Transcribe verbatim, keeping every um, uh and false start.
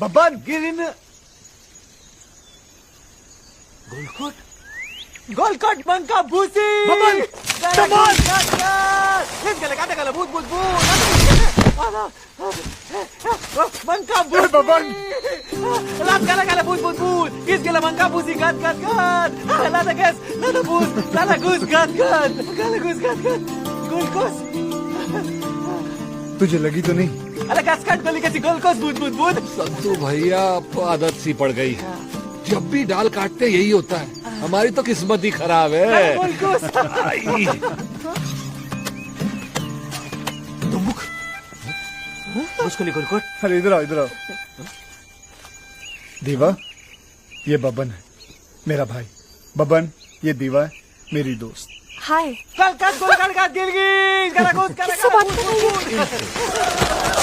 बबन! गिरिन। गोलकोट? गोलकोट मंका भूसी! बबन! साला कमाल! गोलकोट! किस गले काटे गले भूत, भूत, भूत! आला! मंका भूसी! बबन! लात गले गले भूत, भूत, भूत! किस गले मंका भूसी? गद, गद, गद! लात गैस! लात भूत! लात घुस! गद, गद! गले घुस! गद, गद! गोलकोस! तुझे लगी तो नहीं? अरे गैस काट गली कैसी गोलकोस! भूत, भूत, भूत! संतू भैया, अब तो आदत सी पड़ गई है। जब भी डाल काटते यही होता है। हमारी तो किस्मत ही खराब है। अरे गोलकोस! आई। दुमुक। मुझको नहीं गोलकोट। अरे इधर आओ, इधर आओ। देवा, ये बबन है, मेरा भाई। बबन, ये देवा है, मेरी दोस्त। हाय। गोलकोट, गोलकोट, गोलकोट, गिलगिल, गला घुस, गला किससे घुस, बात कर रही है?